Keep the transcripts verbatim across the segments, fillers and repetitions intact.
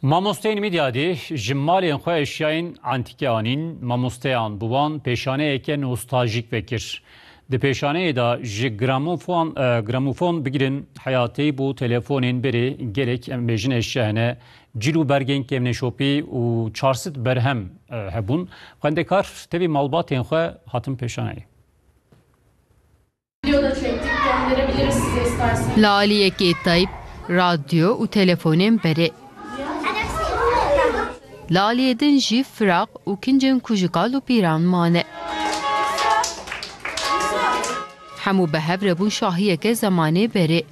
Mamosteyên Midyadê ji malên xwe eşyayên antîke anîn, mamosteyan bi wan pêşaneyeke nostaljîk vekir. Di pêşaneyê de ji gramofon, e, gramofon bigirin heyatê bo telefonên berê gelek em bêjin eşya hene, cil û bergên kevneşopî û çar sed berhem, e, hebûn. Xwendekar tevî malbatên xwe hatin pêşaneyê. Video da çektik, gönderebiliriz size isterseniz. Li aliyekê teyp, radyo û telefonên berê. Li aliyê din jî firaq û kincên ku ji kal û pîran mane. Hemû bi hev re bû şahiyeke zemanê berê.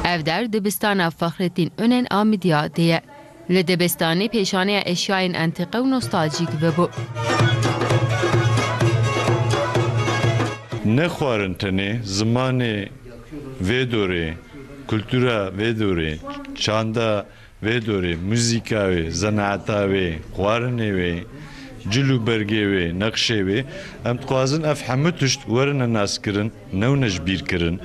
Ev der dibistana Fexrettin Önen a Midyadê ye. Li dibistanê pêşaneya eşyayên antîke û nostaljîk vebû. Ne xwarin tenê zimanê vê dorê, kultura vê dorê, çanda vê dorê, muzîka wê, zenaeta wê, xwarinê wê, cil û bergê wê, nexşê wê, em dixwazin ev hemû tişt werine naskirin, newne ji bîr kirin.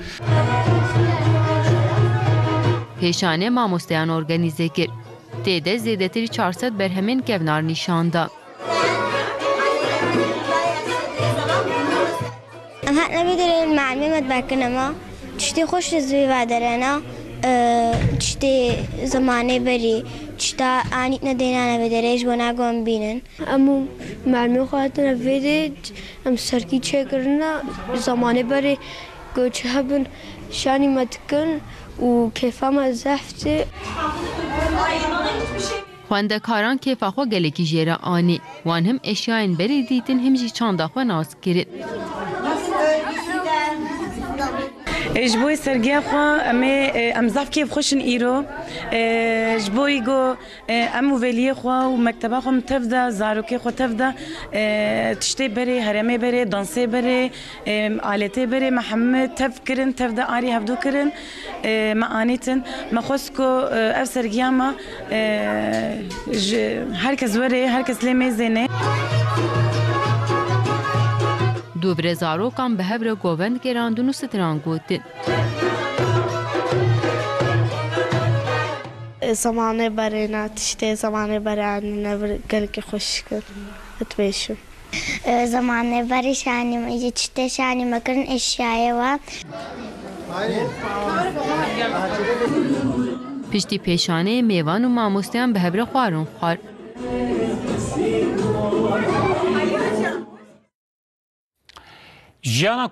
Pêşane mamosteyan organîze kir. Tê de zêdetirî çar sed berhemên kevnar nîşan dan. Em hatin vê derê li mealimê me dibekin ema. Tiştê xweş li vê ve derê hene. Tiştê zemanê berî, tişta anîk nedênane vê derê ji bo nagon bînin. Em û mealimê xwe hatine vê derê, em serkî çêkirine, zemanê berê ku çi hebin şanî me dikin û kêfa me zehf tê. Xwendekaran kêfa xwe gelekî jê re anî. Wan him eşyayên berê dîtin, him jî çanda xwe nas kirin. Ê, ji bo sergiya xwe em ê, e, em zaf kêf xweş in îro. E, ji bo îgo, e, em û vêliyê xwe û mekteba xwe min tev de, zarokê xwe tev de, e, tiştê berê, herêmê berê, dansê berê, e, aletê berê me hemû tev kirin, tev de arî hevdû kirin. E, me anîtin. Me xwest ku, e, ev sergiya me, e, ji her kes were, her kes lê mêzêne. Du birê zarokan bi hev re govend gerandin û stran gotin. Zemanê berê ne, tiştê zemanê berê anîne vir gelekî xweş kir, dibêjim. Zemanê berê şanî me, ji tiştê şanî me kirin eşyayê we. Piştî pêşaneyê mêvan û mamosteyan bi hev re xwarin xwar. Jiyana